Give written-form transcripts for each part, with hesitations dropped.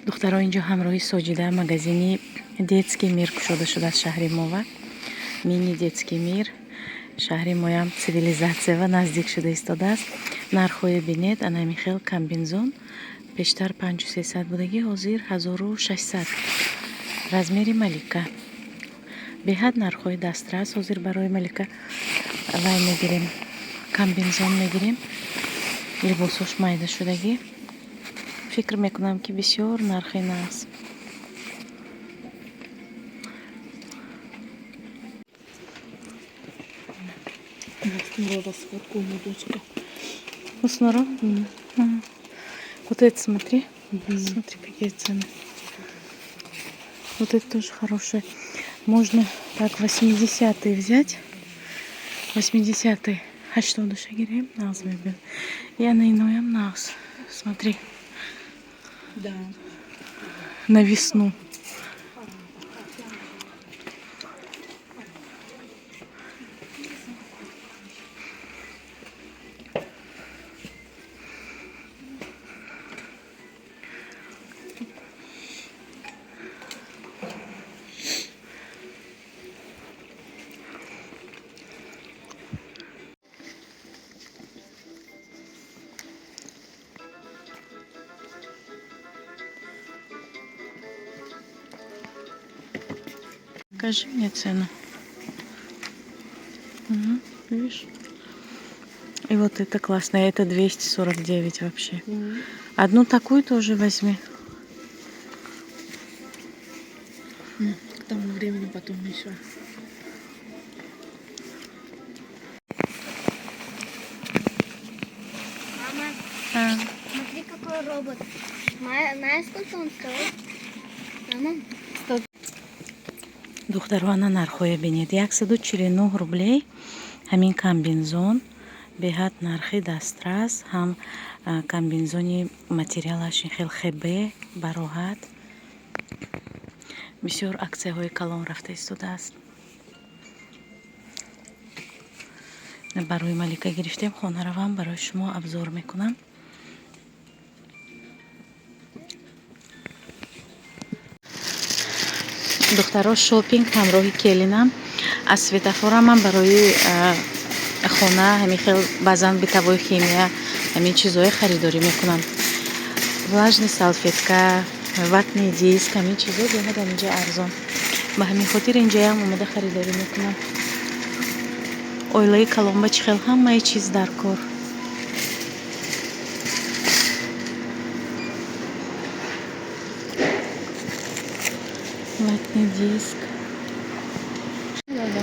Духтаро, инҷо ҳамроҳи Соҷида магазини «Детский мир» кушода шудааст шаҳри мова, мини «Детский мир». Шаҳри моям цивилизация ва наздик шуда истодааст. Нархҳое бинед, анами хел комбинезон пештар 5300 будагӣ, ҳозир 1600, размери Малика. Беҳад нархҳои дастрас. Ҳозир барои Малика вай мегирем, комбинезон мегирем. Либосош майда шудагӣ, фикр мекунам, ки бисёр нархи нағз. Снова сфоткаю, дочка. Снова? Вот это смотри. Смотри, какие цены. Вот это тоже хорошие. Можно так 80-е взять. 80-е. 80 гирем, нағз мебиёд. Я на иноям нағз. Смотри. Да. На весну. Покажи мне цену. Угу, видишь? И вот это классно. Это 249 вообще. Одну такую тоже возьми. К тому времени потом еще. Мама, А, смотри, какой робот. Знаешь, сколько он стоит? Мама? Духтаро, ана нархҳое бинед, 149 рублей ҳамин комбинезон. Беҳад нархи дастрас. Ҳам комбинезони материалаш ин хел хебе бароҳат. Бисёр аксияҳои калон рафта истодааст. Барои Малика гирифтем, хона равам, барои шумо обзор мекунам. Духтаро, шопинг ҳамроҳи келинам. Аз светофора ман барои хона ҳамин хел баъзан бытовой химия, ҳамин чизҳое харидорӣ мекунам. Влажный салфетка, ватный диск, ҳамин чизҳо беҳад ҳаминҷа арзон. Ба ҳамин хотир инҷоям омода харидорӣ мекунам. Оилаи калонба чӣ хел ҳамаи чиз дар кор. Ватный диск. Да-да.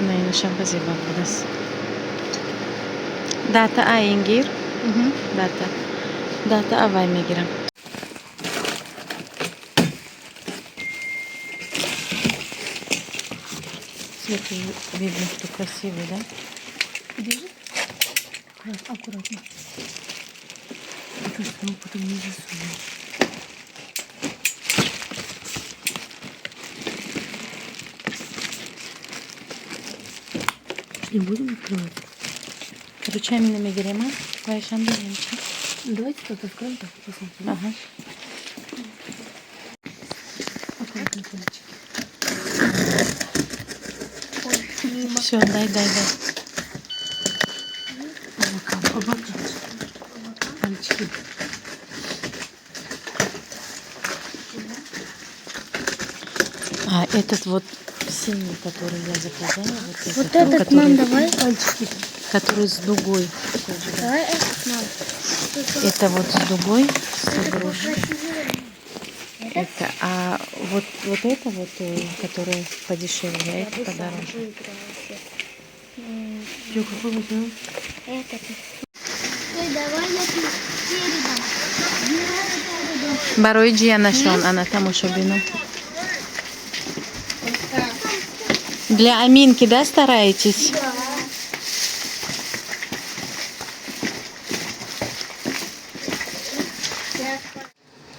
На инашам зеба будааст. Дата аингир. Дата. Дата авай мегирам. Цвет видно, что красивый, да? Держи. Аккуратно. А то, что мы потом не засунем. Не будем открывать? Ручами намегирем, а? Вайшам бинем. Давайте тут откроем, так посмотрим. Ага. Аккуратно, пальчики. Все, дай, дай, дай. По бокам, по бокам. Пальчики. А этот вот синий, который я заказала, вот этот, Вот этот который, нам давай. Пальчики. Который с дугой. Давай этот нам. Это вот с дугой, с игрушкой. Этот? Это, а вот это вот, которое подешевле, а Я это бы сам подороже. выиграла вообще. Чё, какой возьмем? Этот. Ой, давай я передам. Барои ҷиянашон ана тамошобино. Для Аминки, да, стараетесь?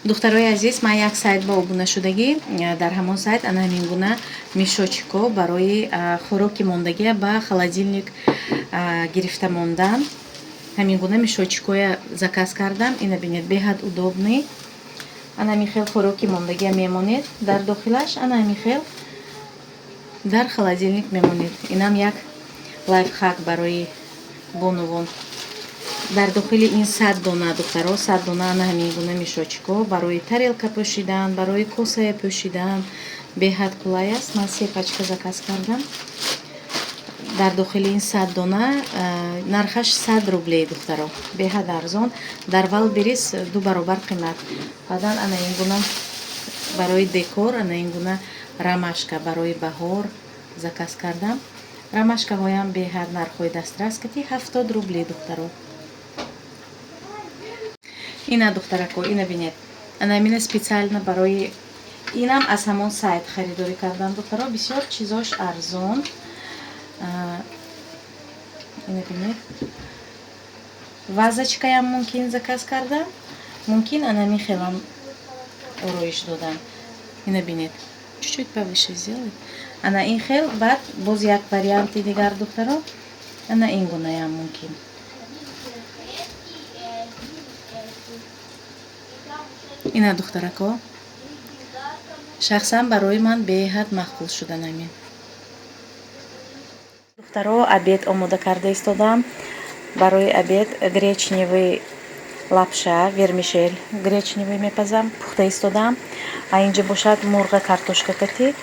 Да. Духтарои азиз, ман як сайт ба обунашудагӣ. Дар ҳамон сайт ана ҳамин гуна мешочек о барои хӯроки мондагия ба холодильник гирифта мондан, ҳамин гуна мешочек оя заказ кардам. Ина бинед, беҳад удобный. Ана ҳамин хел хӯроки мондагия мемонед дар дохилаш, ана ҳамин хел дар холодильник мемонед. Инам як лайфхак барои бонувон. Дар дохили ин 100 дона, духтаро, 100 дона ана ҳамин гуна мешочек о барои тарелка пӯшидан, барои косая пӯшидан беҳад қулай аст. Ман се пачка заказ кардам. Дар дохили ин 100 дона, нархаш 100 рублей, духтаро, беҳад арзон. Дар Вайлдберриз ду баробар қимат. Баъдан ана ин гуна барои декор, ана ин гуна ромашка барои баҳор заказ кардам. Ромашка ҳоям беҳад нархҳои дастрас кати, 70 рублей, духтаро. Ина, духтарако, ина бинед, ана ҳамина специально барои инам аз ҳамон сайт харидорӣ кардам. Духтаро, бисёр чизош арзон. Ина бинед, вазочка ям мумкин заказ кардам, мумкин анами хелам ороиш додан. Ина бинед, чуть-чуть повыше сделай. Ана ин хел. Баъд боз як варианти дигар, духтаро, ана ин гунаям мумкин. Ина, духтарако, шахсан барои ман беҳад маъқул шудан ҳамин. Духтаро, обед омода карда истодам. Барои обед гречневый лапша, вермишель гречневый мепазам, пухта истодам. А инҷа бошад мурға картошка кати,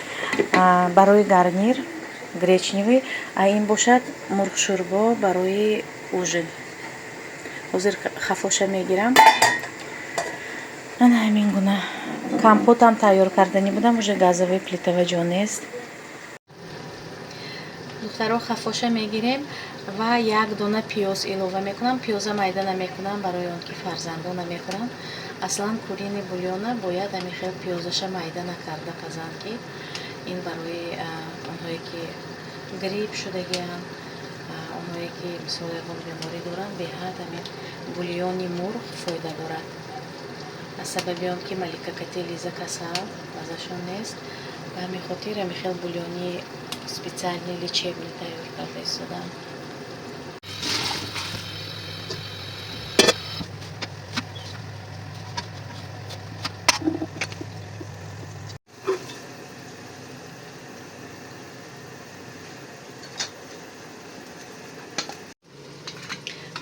барои гарнир гречневый, а ин бошад мурғшӯрбо барои ужин. Ҳозир хафоша мегирам. Ана ҳамин гуна компотам тайёр карданӣ будам, уже газовый плита ва ҷо нест. Духтаро, хафоша мегирем ва як дона пиёз илова мекунам. Пиёза майда намекунам, барои он ки фарзандон намехӯранд. Аслан куриный бульон а бояд ҳамин хел пиёзаша майда накарда пазанд, ки ин барои онҳое ки грипп шудагианд, онҳое ки мисол ягон беморӣ доранд, беҳад ҳамин бульони мурғ фоида дорад. Аз сабаби он ки Малика кати Лиза касал, маззашон нест, ба ҳамин хотир ҳамин хел бульони специальный лечебный тайёр карда истодам.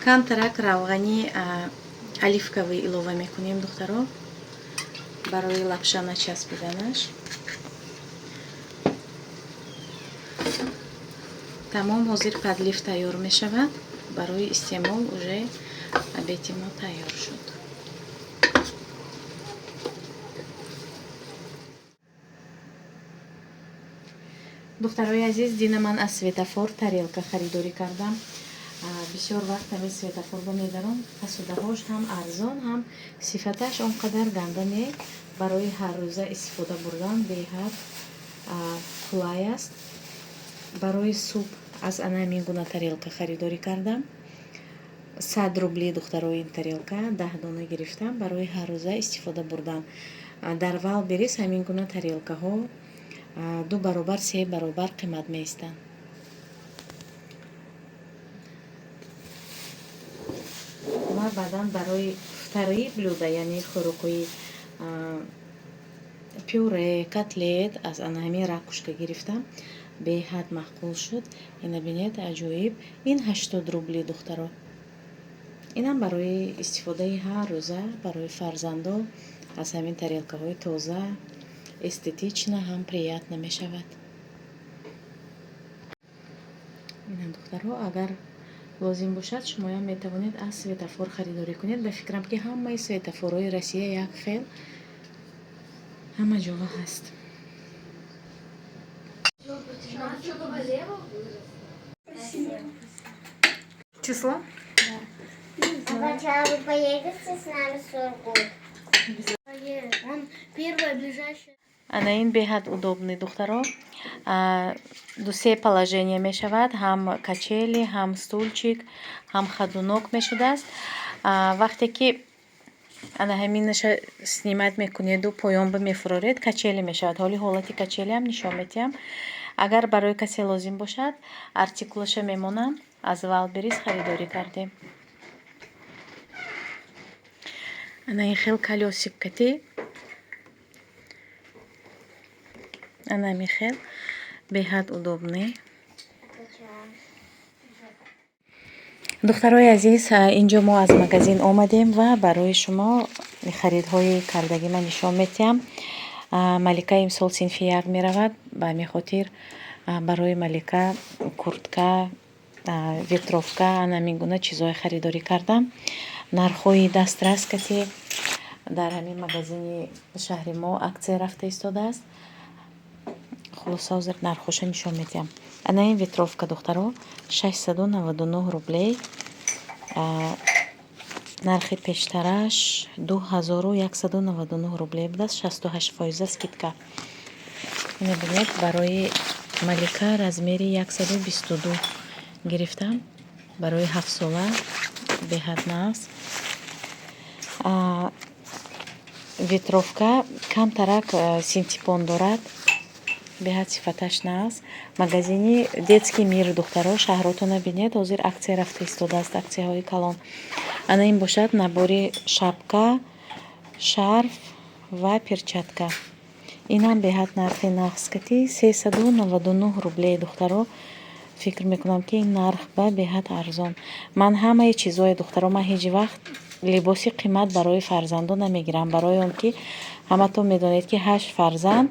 Камтарак равғани оливковый илова мекунем, духтаро, барои лапша начаспиданаш. Тамом, ҳозир подлив тайёр мешавад барои истеъмол. Уже обед и мо тайёр шуд. Духтарои азиз, дина ман аз светофор тарелка харидорӣ кардам. Бисёр вақт ҳамин светофорро медаром. Посуда ҳош ҳам арзон, ҳам сифаташ он қадар ганда не, барои ҳаррӯза истифода бурдан беҳад қулай аст. Барои суп аз ана ҳамин гуна тарелка харидорӣ кардам, 100 рубли, духтарои. Ин тарелка 10 дона гирифтам барои ҳаррӯза истифода бурдан. Дар Вайлдберриз ҳамин гуна тарелкаҳо ду баробар, се баробар қимат меистанд. Ва баъдан барои вторые блюда, яъне хӯрокҳои пюре, котлет аз ана ҳамин ракушка гирифтам, беҳад маъқул шуд. Ина бинед, аҷоиб. Ин 80 рубли, духтаро. Инам барои истифодаи ҳар рӯза, барои фарзандо аз ҳамин тарелкаҳои тоза эстетично ҳам приятно мешавад. Ина, духтаро, агар лозим бошад, шумоям метавонед аз светофор харидорӣ кунед. Ба фикрам, ки ҳамаи светофорҳои Россия як хел, ҳама ҷоға ҳаст. Что-то болело? Число? А сначала вы поедете с нами в Сургут? Он первое ближайшее. Ана ин беҳад удобный, духтаро, ду-се положение мешавад: ҳам качели, ҳам стульчик, ҳам ходунок мешудааст. Вақте ки Ана ҳаминаша снимать мекунеду поён ба мефуроред, качели мешавад. Ҳоли ҳолати качелиам нишон медиҳам. Агар барои касе лозим бошад, артикулаша мемонам. Аз Вайлдберриз харидорӣ кардем. Ана ин хел колёсик кати. Ана ҳамин хел беҳад удобный. Духтарои азиз, инҷо мо аз магазин омадем ва барои шумо харидҳои кардагима нишон медиҳам. Малика имсол синфи як меравад. Ба ҳамин хотир барои Малика куртка, ветровка, ана ҳамин гуна чизҳое харидорӣ кардам. Нархҳои дастрас кати дар ҳамин магазини шаҳри мо аксия рафта истодааст. Хулоса, ҳозир нархҳоша нишон медиҳам. Ана ин ветровка, духтаро, 699 рублей. Нархи пештараш 2199 рублей будааст, 68% скидка. Мебинед, барои Малика размери 122 гирифтам. Барои 7 сола беҳад нағз. Ветровка камтарак синтепон дорад, беҳад сифаташ нағз. Магазини Детский мир, духтаро, шаҳротона бинед, ҳозир аксия рафта истодааст, аксияҳои калон. Ана ин бошад набори шапка, шарф ва перчатка. Инам беҳад нархи нағз кати 399 рублей, духтаро. Фикр мекунам, ки ин нарх ба беҳад арзон. Ман ҳамаи чизҳое, духтаро, ман ҳеҷ вақт либоси қимат барои фарзандон намегирам, барои он ки ҳаматон медонед, ки ҳашт фарзанд,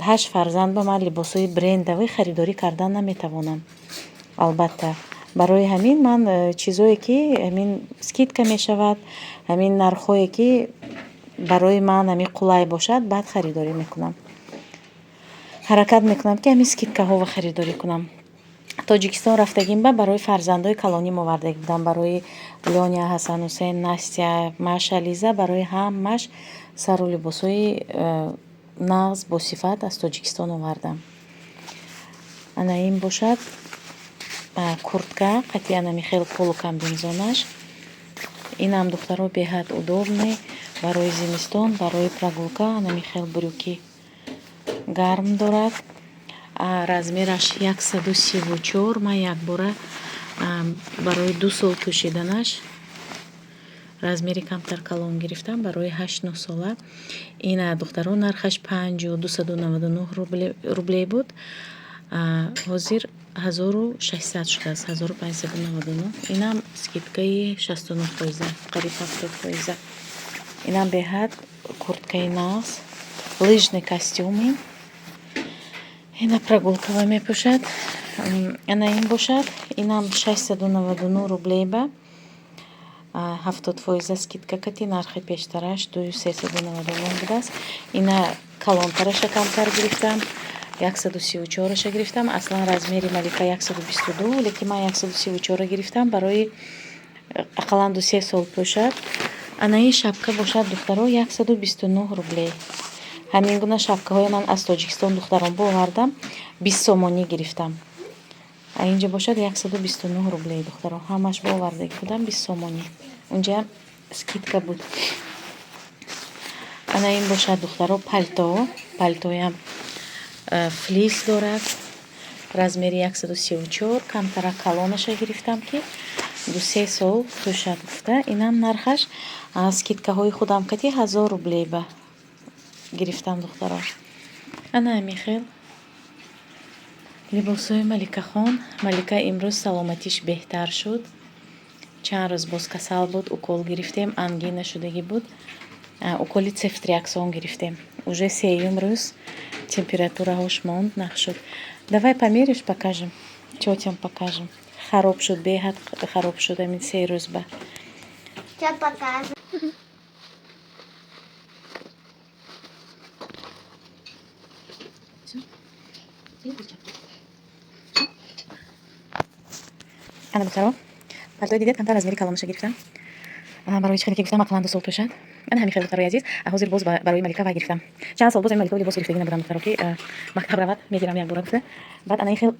ҳашт фарзанд ба ман либосҳои брендовӣ харидорӣ кардан наметавонам, албатта. Барои ҳамин ман чизое ки ҳамин скидка мешавад, ҳамин нархҳое ки барои ман ҳамин қулай бошад, баъд харидорӣ мекунам. Ҳаракат мекунам, ки ҳамин скидкаҳоро харидорӣ кунам. Тоҷикистон рафтагим ба барои фарзандои калоним овардаги будам, барои Лёня, Ҳасанҳусен, Настя, Маша, Лиза, барои ҳамаш сару либосҳои нағз босифат аз Тоҷикистон овардам. Ана ин бошад куртка қати анами хел полукомбинезонаш. Инам, духтаро, беҳад удобный барои зимистон, барои прогулка. Анами хел брюки гарм дорад. Размераш 134. Ман якбора барои 2 сол пӯшиданаш размери камтар калон гирифтам, барои 8-9 сола. Ина, духтаро, нархаш 5299 рублей буд, ҳозир 1600 шудааст, 1599. Инам скидкаи 69%, қариб 70%. Инам беҳад курткаи нағз, лыжный костюми. Ина прогулкава мепӯшад. Ана ин бошад, инам 699 рублей ба 70% скидка кати, нархи пештараш 2399 будааст. Ина калонтараша камтар гирифтам, 134-аша гирифтам. Аслан размери Малика 122, лекин ман 134-ро гирифтам, барои ақаллан 2-3 сол пӯшад. Ана ин шапка бошад, духтаро, 129 рублей. Ҳамин гуна шапкаҳои ман аз Тоҷикистон, духтарон, бовардам, 20 сомонӣ гирифтам. А инҷа бошад 129 рублей, духтаро, ҳамаш бовардагӣ будам 20 сомонӣ, унҷа скидка буд. Ана ин бошад, духтаро, пальто. Пальтоям флис дорад, размери 134, камтара калонаша гирифтам, ки 2-3 сол пӯшад гуфта. Инам нархаш скидкаҳои худам кати 1000 рублей ба гирифтам, духтаро. Ана ҳамин хел либосҳои Маликахон. Малика имрӯз саломатиш беҳтар шуд. Чанд рӯз боз касал буд, укол гирифтем, ангина шудагӣ буд, уколи цефтриаксон гирифтем. Уже сеюм рӯз температураҳош монд, нағз шуд. Давай померишь, покажем, тётям покажем. Хароб шуд, беҳад хароб шуд ҳамин 3 рӯз ба. Сейчас покажем. Всё. И перчатки. Ана, духтаро, пальтои дидед, камтар размери калонаша гирифтам, барои чӣ хеле ки гуфтам, ақаллан 2 сол пӯшад. Ана ҳамин хел, духтарои азиз. Ҳозир боз барои Малика вай гирифтам. Чанд сол боз ами Малика либос гирифтагӣ набудам, духтаро, ки мактаб равад, мегирам якбора гуфта. Баъд ана ин хел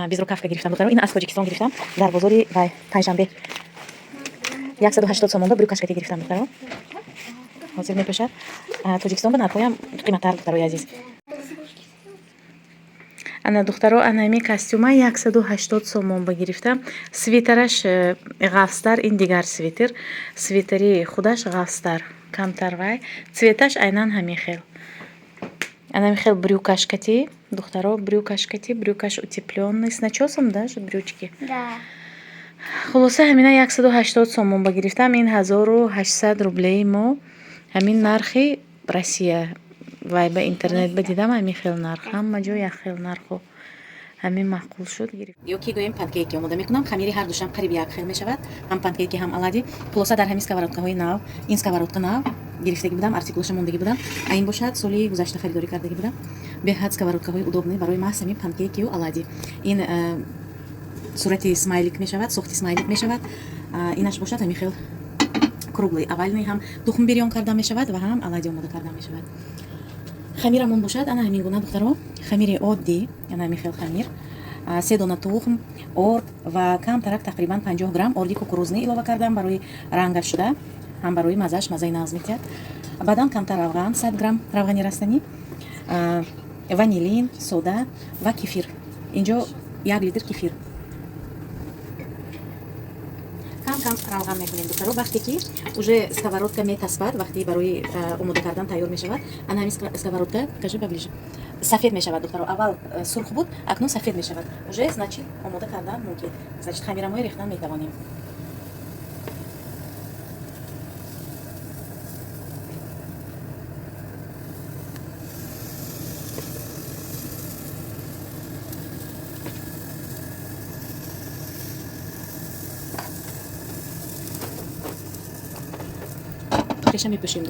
безрукавка гирифтам, духтаро. Ин аз Тоҷикистон гирифтам, дар бозори вай, Панҷшанбе. 180 сомон ба брюкашкати гирифтам, духтаро. Ҳозир мепӯшад. Тоҷикистон ба нархҳоям қиматтар, духтарои азиз. Ана, духтаро, ана ҳамин костюма 180 сомон ба гирифтам. Свитераш ғафстар, ин дигар свитер. Свитери худаш ғафстар, камтар вай. Цветаш айнан ҳамин хел. Ана ҳамин хел брюкашкати, духтаро, брюкашкати, брюкаш утеплённый, с начёсом даже брючки. Да. Хулоса, ҳамина 180 сомон ба гирифтам. Ин 1800 рублеи мо. Ҳамин нархи Россия. Вай ба интернет ба дидам ҳамин хел нарх. Ҳама ҷо як хел нарху. Ҳамин маъқул шуд, гирифт. Ё ки гӯем, панкейки омода мекунам. Хамири ҳар душам қариб як хел мешавад. Ҳам панкейки, ҳам оладьи. Хулоса, дар ҳамин сковородкаҳои нав, ин сковородка нав гирифтагӣ будам, артикулаша мондагӣ будам. А ин бошад, соли гузашта харидорӣ кардагӣ будам. Беҳад сковородкаҳои удобный барои маҳз ҳамин панкейкию оладьи. Ин сурати смайлик мешавад, сохти смайлик мешавад. Инаш бошад ҳамин хел круглый, овальный, ҳам тухм бирён карда мешавад ва ҳам оладьи омода карда мешавад. Хамирамон бошад ана ҳамин гуна, духтаро, хамири оддӣ, ана ҳамин хел хамир, се дона тухм, орд ва камтарак, тақрибан 50 грамм орди кукурузный илова кардам барои рангаш шуда, ҳам барои маззаш, маззаи нағз метиҳад. Баъдан камтар равған, 100 грамм равғани растанӣ, ванилин, сода ва кефир. Инҷо 1 литр кефир. Кам кам равған мекунем, духтаро. Вақте ки уже сковородка метаспад, вақте барои омода кардан тайёр мешавад, ана ҳамин сковородка, покажи поближе, сафед мешавад, духтаро. Аввал сурх буд, акнун сафед мешавад. Уже, значит, омода кардан мумкин, значит, хамирамои рехтан метавонем. Реша мепӯшем.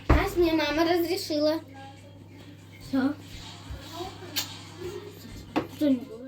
Раз мне мама разрешила. Все. Что-нибудь.